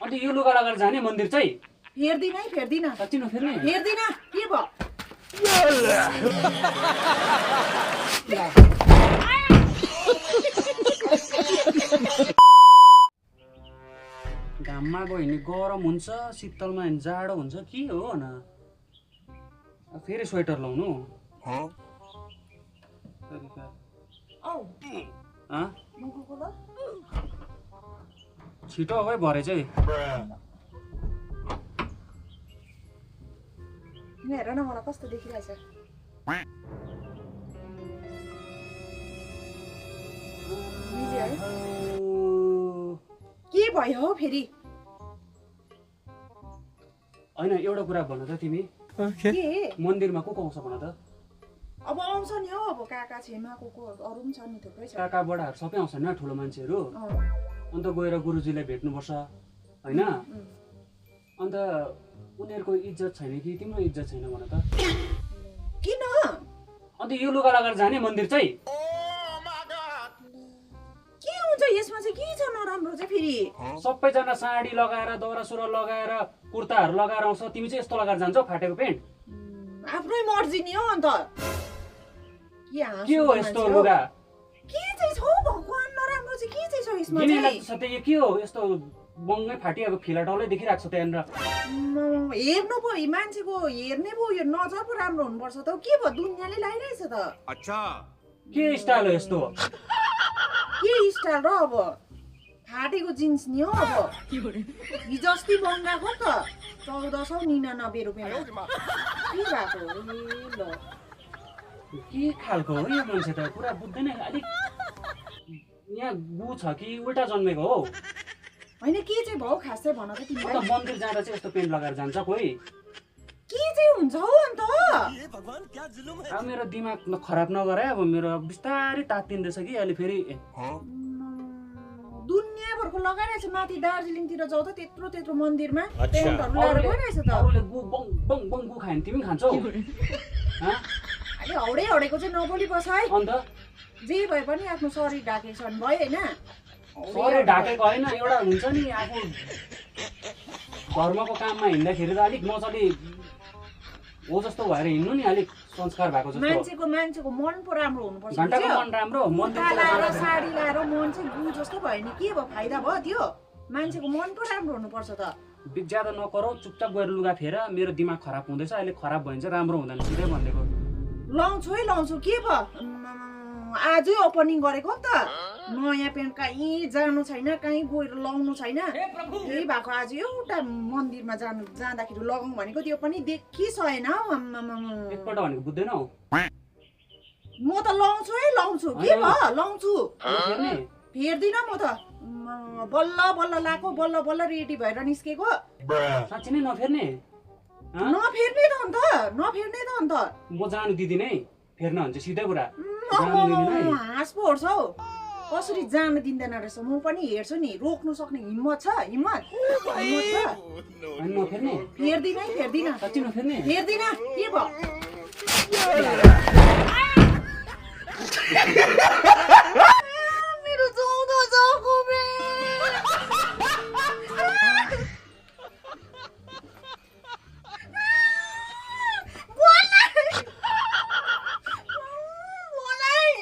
अनि यो लुगा लगाएर जाने मन्दिर चाहिँ फेर्दिन साँच्चै नफेर्ने फेर्दिन के भयो घाममा गयो भने गरम हुन्छ शीतलमा भने जाडो हुन्छ के हो न फेरि स्वेटर लाउनु छिटो है भरे चाहिँ हेर न मलाई कस्तो देखिरहेछ के भयो हौ फेरि हैन एउटा कुरा भन त तिमी मन्दिरमा को आउँछ भन त अब आउँछ नि हौ अब काका छेमा को अरु पनि छ नि थुप्रै छ काका बडाहरु सबै आउँछ नि ठुलो मान्छेहरु अन्त गएर गुरुजीलाई भेट्नुपर्छ हैन अन्त उनीहरुको इज्जत छैन कि तिम्रो इज्जत छैन भन त किन अन्त यो लुगा लगाएर जाने मन्दिर चाहिँ के हुन्छ यसमा चाहिँ के छ नराम्रो चाहिँ फेरि सबैजना साडी लगाएर दौरा सुरुवाल लगाएर कुर्ताहरु लगाएर आउँछ तिमी चाहिँ यस्तो लगाएर जान्छौ फाटेको पेन्ट आफ्नै मर्जी नि हो अन्त के हो यस्तो लुगा के चाहिँ छ भगवान नराम्रो चाहिँ के चाहिँ छ यसमा किन लाग्छ त यो के हो यस्तो बङ्गै फाटिएको फिला डल्लै देखिरहेको छ त्यहाँनिर हेर्नु पो मान्छेको हेर्ने पो यो नजर पो राम्रो हुनुपर्छ त के भयो दुनियाँले लाइरहेछ त अच्छा के स्टाइल हो यस्तो के स्टाइल र अब फाटेको जिन्स नि हो अब हिजो अस्ति बङ्गाको त 1499 रुपियाँमा के भएको ल के खालको हो यो मान्छे त पुरा बुझ्दैन अलिक यहाँ गु छ कि उल्टा जन्मेको हो हैन के चाहिँ भयो खास चाहिँ भन त तिमीलाई अन्त मन्दिर जाँदा चाहिँ यस्तो पेन्ट लगाएर जान्छ कोही के चाहिँ हुन्छ हौ अन्त अब मेरो दिमाग खराब नगरे अब मेरो बिस्तारै तात्तिँदैछ कि अहिले फेरि दुनियाँभरको लगाइरहेछ माथि दार्जिलिङतिर जाऊ त त्यत्रो मन्दिरमा पेन्टहरु लगाएर गइरहेछ त अरूले गु बङ बङ बङ गु खायो भने तिमी पनि खान्छौ अलि हौडेको चाहिँ नबोली बस है अन्त जे भए पनि आफ्नो शरीर ढाकेको छ नि भयो हैन शरीर ढाकेको हैन एउटा हुन्छ नि आफू धर्मको काममा हिँड्दाखेरि त अलिक मजाले हो जस्तो भएर हिँड्नु नि अलिक संस्कार भएको जस्तो मान्छेको मन पो राम्रो हुनुपर्छ घण्टाको मन राम्रो मन्दिर लाएर साडी लाएर मन चाहिँ गु जस्तो भयो नि के भयो फाइदा भयो त्यो मान्छेको मन पो राम्रो हुनुपर्छ त ज्यादा नकरौ चुपचाप गएर लुगा फेर मेरो दिमाग खराब हुँदैछ अहिले खराब भयो भने चाहिँ राम्रो हुँदैन सिधै भनिदिएको लाउँछु के भयो आजै ओपनिङ गरेको त नयाँ पेन्ट कहीँ जानु छैन कहीँ गएर लाउनु छैन यही भएको आज एउटा मन्दिरमा जाँदाखेरि लगाउँ भनेको त्यो पनि देखिसकेन हौ एकपल्ट भनेको बुझ्दैनौ म त लाउँछु के भयो लाउँछु फेर्दिन म त बल्ल बल्ल रेडी भएर निस्केको साँच्चै नै नफेर्ने नफेर्ने त अन्त म जानु दिदिनँ है फेर्न हुन्छ सिधै कुरा हाँस पो हेर्छ हौ कसरी जान दिँदैन रहेछ म पनि हेर्छु नि रोक्नु सक्ने हिम्मत छ नफेर्ने फेर्दिन साँच्चै नफेर्ने फेर्दिन के भयो मेरो 14 जाको बे बोलाइ